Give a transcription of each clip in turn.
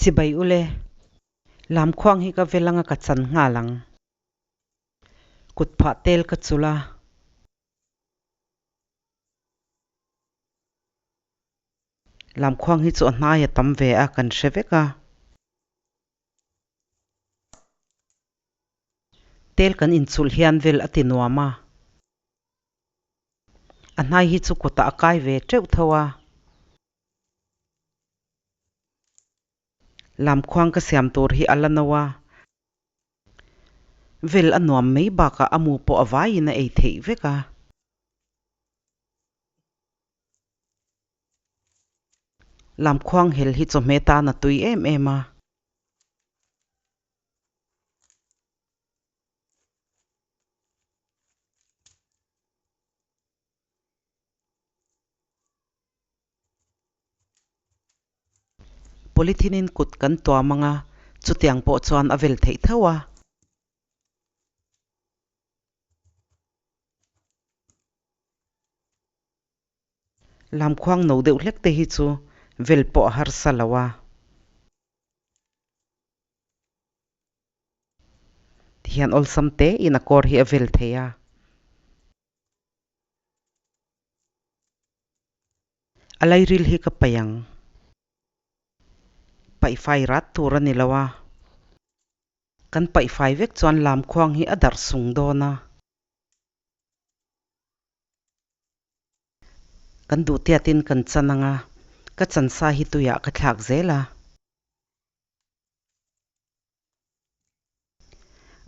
Chibai ule, lamkhuang hi ka vel anga ka chan nghal ang. Kut phah tel ka chul a. Lamkhuang hi chu a hnai a tam ve a, kan hre vek a. Tel kan inchulh hian vel a ti nuam a. A hnai hi chu kutah a kai ve teuh tho a. Lamkhuang ka siam tur hi a la no a. Vel a nuam mai bakah a mu pawh a vaiin a ei theih vek a. Lamkhuang hel hi chawhmeh tan a tui em em a. Polythene in kut kan tuam anga chutiang pawh chuan a vel theih tho a. Lamkhuang no deuh hlek te hi chu vel pawh a harsa lo a. Tihian awlsam te in a kawr hi a vel thei a. A lairil hi ka paih ang. Paihfai rat tur a ni lo a. Kan paihfai vek chuan lamkhuang hi a darh sung dawn a. Kan duh tiatin kan chan ang a, ka chan sa hi tuiah ka thlak zel a.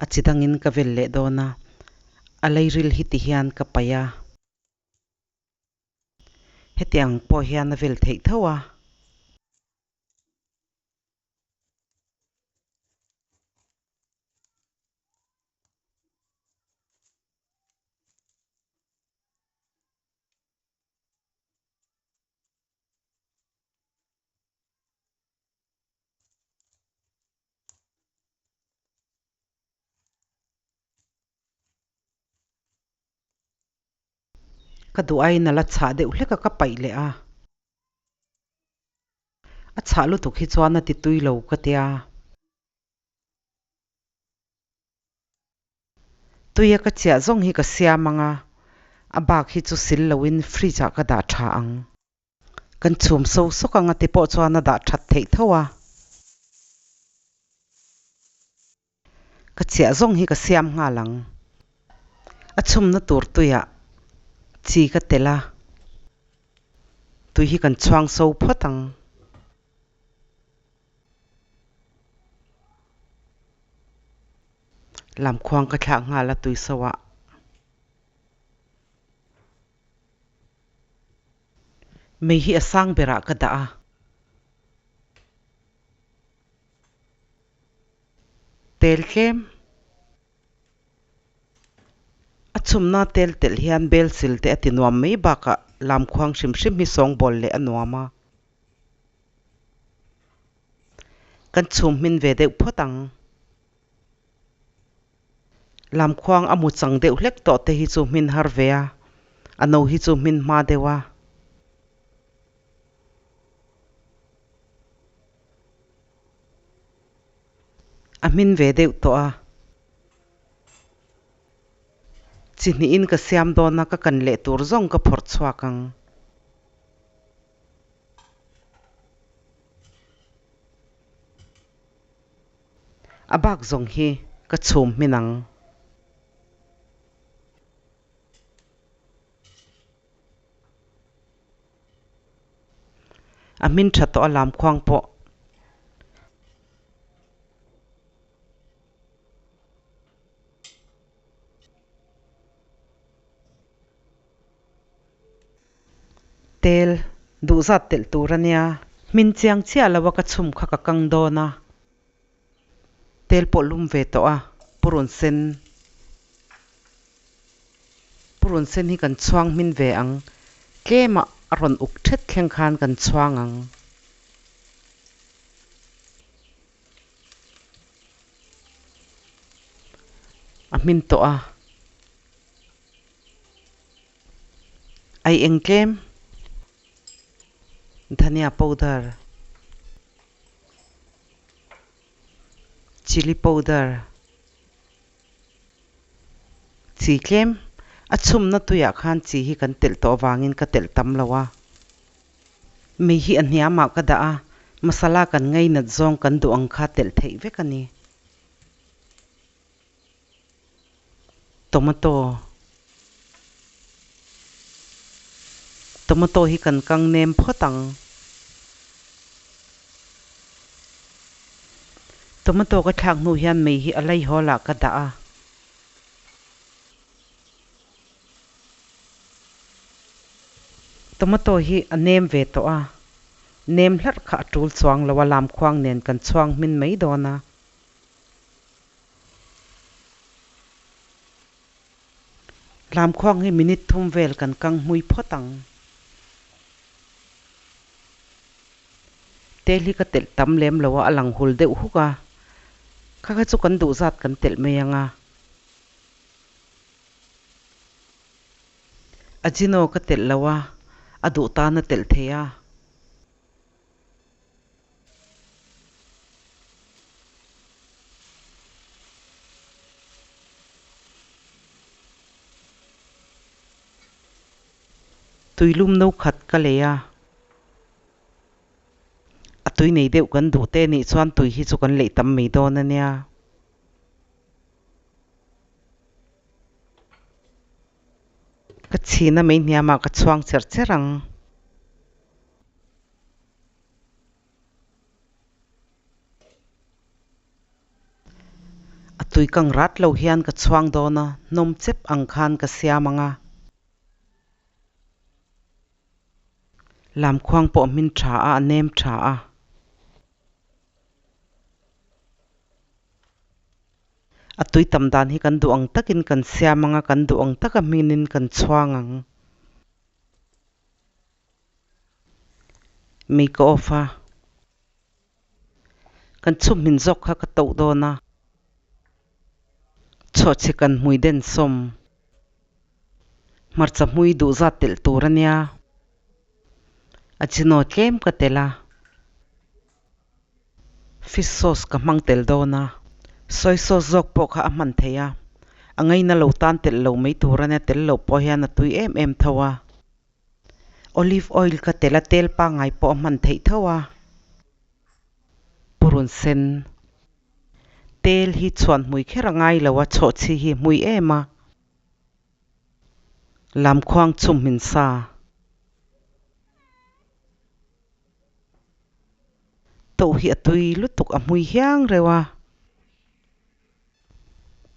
A chi dangin ka vel leh dawn a, a leiril hi ti hian ka paih a. Hetiang pawh hian a vel theih tho a. Ka duh aiin a la chhah deuh hlek a ka paih leh a. A chhah lutuk hi chuan a ti tui lo ka tia. Tuia ka chiah zawng hi ka siam ang a, a bak hi chu sil loin fridge ah ka dah tha ang. Kan chhum so sawk ang a ti pawh chuan a dah that theih tho a. Ka chiah zawng hi ka siam nghal ang. A chhumna tur tuiah chi ka telh a, tui hi kan chhuang so phawt ang. Lamkhuang ka thlak nghal a tui so ah. Mei hi a sang berah ka dah a. Tel tlem. A chhumna tel telh hian bel sil te a ti nuam mai bakah lamkhuang hrim hrim hi sawngbawl leh a nuam a. Kan chhum hmin ve deuh phawt ang. Lamkhuang a mu chang deuh hlek tawh te hi chu hmin har ve a, a no hi chu hmin hma deuh a. A hmin ve deuh tawh a. Chi hnihin ka siam dawn a, ka kan leh tur zawng ka phawrh chhuak ang. A bak zawng hi ka chhum hmin ang. A hmin tha tawh a lamkhuang pawh. Tel duh zat telh tur a nia. Hmin chiang chiah lo a ka chhum kha ka kang dawn a. Tel pawh lum ve tawh a, purun sen purun sen hi kan chhuang hmin ve ang. Tlem ah a rawn uk thet thleng khan kan chhuang ang. A hmin tawh a. Ai eng tlem? Dhania powder. Chilli powder. Chi tlem a chhumna tuiah khan chi hi kan telh tawh avangin ka telh tam lo a. Mei hi a hniamah ka dah a, masala kan ngainat zawng kan duh ang kha telh theih vek a ni. Tomato Tomato hi kan kang nem phawt ang. Tomato ka thlak hnu hian mei hi a laihawl ah ka dah a. Tomato hi a nem ve tawh a, nem hlarh kha a tul chuang lo a, lamkhuang nen kan chhuang hmin mai dawn a. Lamkhuang hi minute thum vel kan kang hmui phawt ang. Tel hi ka telh tam lem lo a, a lang hul deuh huk a. Kha kha chu kan duh zat kan telh mai ang a. Ajino ka telh lo a, a duh tan a telh thei a. Tuilum no khat ka lei a. A tui nei deuh kan duh te nih chuan tui hi chu kan leih tam mai dawn a nia. Ka chhina mai hniamah ka chhuang cher cher ang. A tui kang rat lo hian ka chhuang dawn a, hnawm chep ang khan ka siam ang a. Lamkhuang pawh hmin tha a, a nem tha a. A tui tam dan hi kan duh ang takin kan siam ang a, kan duh ang taka hminin kan chhuang ang. Mei ka off a. Kan chhum hmin zawk kha ka toh dawn a. Chhawhchhi kan hmui den sawm. Hmarcha hmui duh zat telh tur a nia. A chinaw tlem ka telh a. Fish sauce ka hmang tel dawn a. Soy sauce zawk pawh kha a hman theih a. A ngaina lo tan telh lo mai tur a nia, telh loh pawh hian a tui em em tho a. Olive oil ka telh a, tel pangngai pawh a hman theih tho a. Purun sen. Tel hi chhuan hmui kher a ngai lo a, chhawhchhi hi hmui em a. Lamkhuang chhum hmin sa. Toh hi a tui lutuk a hmui hiang reuh a.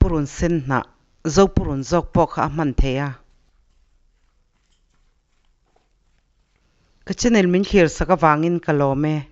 Purun sen hnah, zo purun zawk pawh kha a hman thei a. Ka channel min thlir sak avangin ka lawm e.